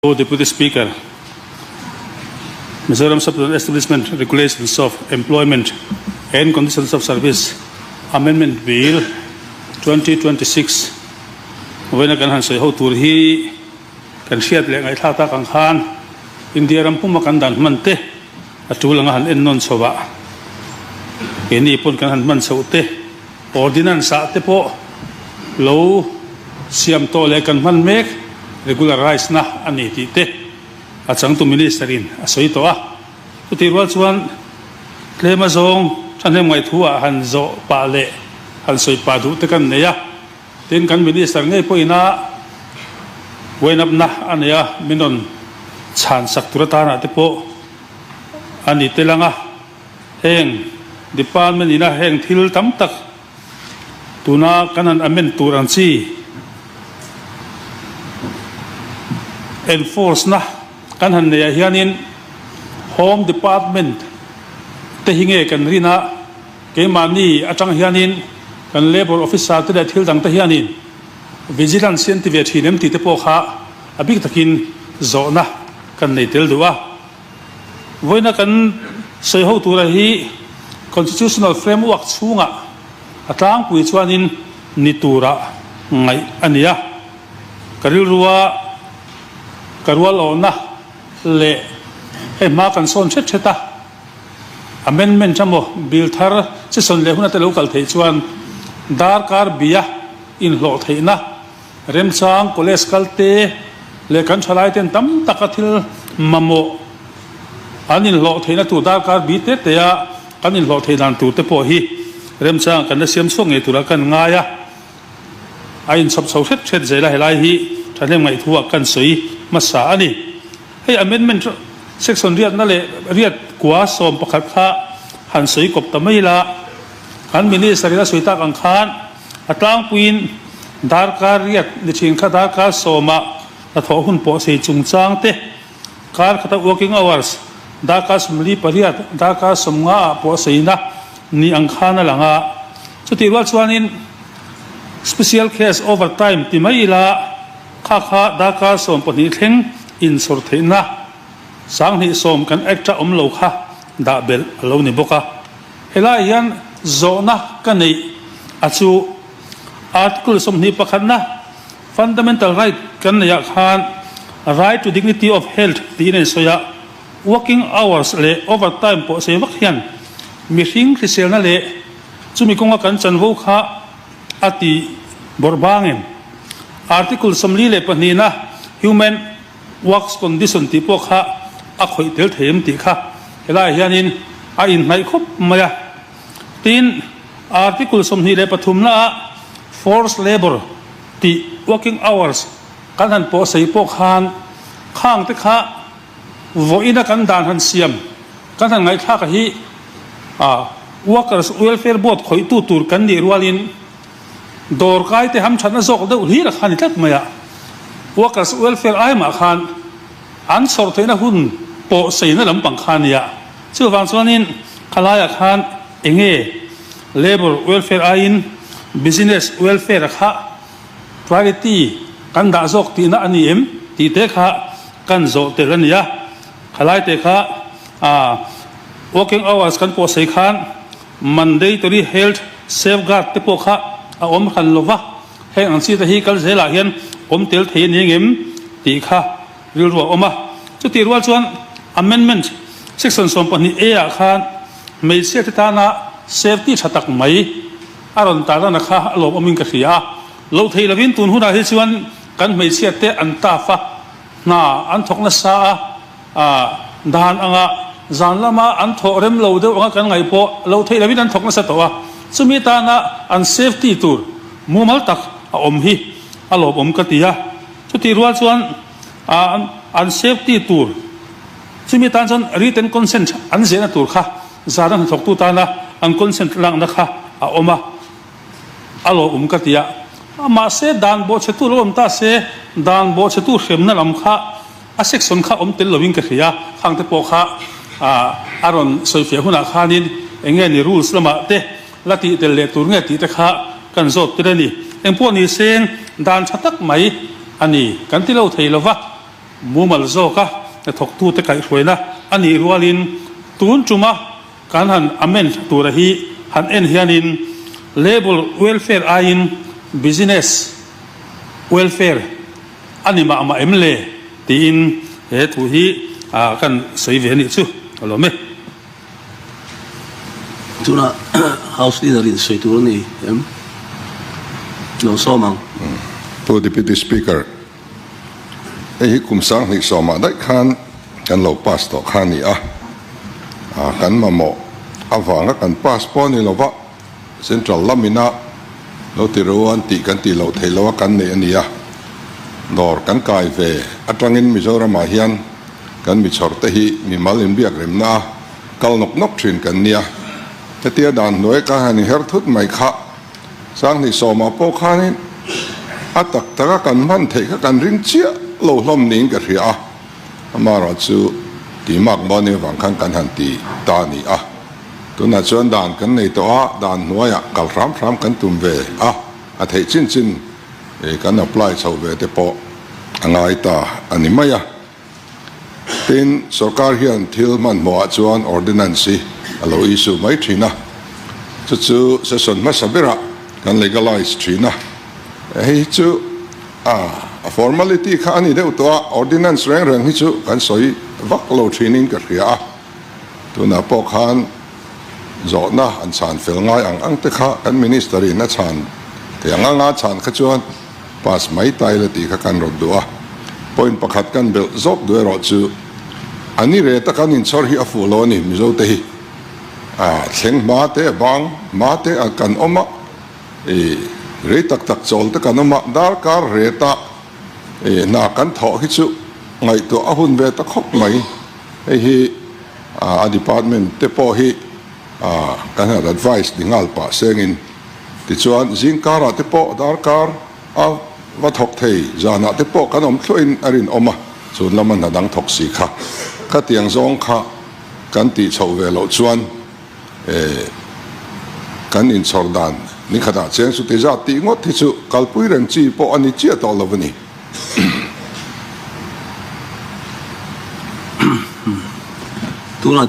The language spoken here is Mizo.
Pu Deputy Speaker, Mizoram Substance Establishment Regulations of Employment and Conditions of Service Amendment Bill 2026 vawiina kan han sawi ho tur hi kan hriat leh ngaihthlak tak ang khan India ram puma kan dan hman te a tul anga han ennawn chho ah keini pawn kan han hman chhoh te Ordinance ah te pawh lo siam tawh leh kan hman mek regularise na a ni tih te a changtu Minister in a sawi tawh a. Chutih rual chuan tlem azawng thahnem ngaih ah han zawh pah leh han sawi pah duh te kan nei a. Tin kan Minister ngei pawhin a wind-up na a nei a, min rawn chhan sak tur atana te pawh a ni tel ang a. Heng department ina heng thil tam tak tuna kan han amend tur ang chi enforce na kan han nei ah hianin home department te hi nge kan rin a, keimahni atang hianin kan labour officer te leh thil dang te hianin vigilance hi an ti ve thin em tih te pawh kha a bik takin zawhna kan nei tel duh a. Vawiina kan sawi ho tura hi Constitutional Framework chhungah a tlangpui chuanin ni tura ngaih a ni a. Ka rilrua ka rualawhna leh hei hma kan sawn hret hret a, amendment emaw bill thar chi sawn leh huna te lo kal theih chuan darkar bia inhlawh theihna Remchang college kal te leh kan thalai ten tam taka thil mamawh an inhlawh theihna tur darkar bi te te a kan inhlawh theih dan tur te pawh hi remchang kan la siam chhuak ngei tura kan ngai a, a inchhawp chho hret hret zel a, helai hi thahnem ngaihthuah kan sawi hmasa a ni. Hei amendment section riatna leh riat kua 11 kha han sawi kawp ta mai la, kan minister in a sawi tak ang khan a tlangpuiin darkar riat ni thin kha darkar sawmah hnathawh hun pawh sei chungchang te, kar khata working hours darkar 48 darkar 50 ah pawh seina ni ang khan a lang a. Chutih rual chuanin special case overtime ti mai ila, Kha kha darkar 12 thleng insawr theihna 2010 kan Act-a awm lo kha dah belh a lo ni bawk a. Helaiah hian zawhna ka neih a chu Article 21 na Fundamental Right kan neihah khan Right to Dignity of Health tiin a insawi a, working hours leh overtime pawh sawi vak hian mihring hriselna leh chumi kawnga kan chanvo kha a ti bawrh bangin Article 42 na Human Works Condition tih pawh kha a khawih tel thei em tih kha helaiah hianin a inhnaih khawp mai a. Tin, Article 23 na ah Forced Labour tih working hours kan han pawh sei pawh khan khang te kha vawiina kan dan han siam kan han ngaihthlak a hi Workers Welfare Board khawihtu tur kan nih rualin dawrkai te hamthatna zawk deuh hlir a kha ni tlat mai a. Workers Welfare aimah khan an chhawr theihna hun pawh seina lampang kha a nia. Chuvang chuanin khalaiah khan enge Labour Welfare aiin Business Welfare a kha priority kan dah zawk tihna a ni em tih te kha kan zawh tel a ni a. Khalai te kha working hours kan pawh sei khan mandatory health safeguard te pawh kha a awm hran lo va, heng ang chi te hi kal zelah hian awm tel thei a ni ngem tih kha rilru a awm a. Chutih rual chuan amendment section 12 A ah khan hmeichhia te tana safety tha tak mai a rawn tarlan a kha a lawm awmin ka hria a. Loh theih lovin tun hunah hi chuan kan hmeichhia te an tough a, hna an thawk nasa a, A dan anga zan lama an thawh rem lo deuh anga kan ngaih pawh lo theih lovin an thawk nasa tawh a, chumi tana an safety tur mumal tak a awm hi a lawmawm ka ti a. Chutih rual chuan an safety tur chumi tan chuan written consent an zehna tur kha zana hnathawktu tana an consent lakna kha a awm a, a lawmawm ka ti a. Mahse dan bawhchhetu lo awm ta se, dan bawhchhetu hremna lam kha A section kha awm tel lovin ka hria, khang te pawh kha a rawn sawi fiah hunah khanin eng nge ni rules lamah te la tih tel leh tur nge tih te kha kan zawt tir a ni. Engpawh ni seng dan tha tak mai a ni kan ti lo thei lova. mumal zawka hnathawktute kaihhruaina a nih rualin tun tuma kan han amend tura hi han en hianin labour welfare aiin business welfare a ni mah mah em le tiin he thu hi kan sawi ve a nih chu a lawm e. Tunah House Leader in sawi tur a ni em? Lo sawm ang. Pu Deputy Speaker, hei hi kum 2000 sawmah daih khan kan lo pass tawh kha a ni a, kan mamawh avanga kan pass pawh a ni lova, Central lamina lo ti ro an tih kan tih loh theih loh a kan neih a ni a, dawr kan kai ve atangin Mizoramah hian kan mi chhawr te hi mimal inbiak remna a kal nawk nawk thin kan nia. Hetia dan hnuai ka han inher thut mai kha 2010 pawh khanin a tak taka kan hman theih kha kan ring chiah lo hlawm niin ka hria a, amaherawh chu tih mak maw ni avang khan kan han ti ta a ni a. Tunah chuan dan kan nei tawh a, dan hnuaiah kal hram hram kan tum ve a, a theih chin chin kan apply chho ve te pawh a ngai ta a ni mai a. Tin, sorkar hian thil hmanhmawhah chuan ordinance hi a lo issue mai thin a, chu chu session hmasa berah kan legalise thin a. Hei hi chu a formality kha a ni deuh tawh a, ordinance reng reng hi chu kan sawi vak lo thinin ka hria a. Tunah pawh khan zawhna an chhan fel ngai ang ang te kha kan Minister in a chhan thei ang anga chhan kha chuan pass mai ta ila tih kha kan rawn duh a. Point pakhat kan belh zawk duh erawh chu a ni re taka an inchhawr hi a fuh lo a ni Mizo te hi. A thleng hma te a bang hma te a kan awm a, i rei tak tak chawl te kan awm a, darkar reta i hna kan thawh hi chu ngaihtuah a hun ve ta khawp mai. Hei hi a department te pawh hi kan han advice ni nghal pah sengin tichuan zingkarah te pawh darkar a va thawk thei zanah te pawh kan awm thluahin a rinawm a, chun lama hna dang thawk si kha khatiang zawng kha kan tih chhoh ve loh chuan kan inchhawr dan ni khatah cheng chu ti zat tih ngawt hi chu kalpui reng chi pawh a ni chiah tawh lo a ni. Tunah chu.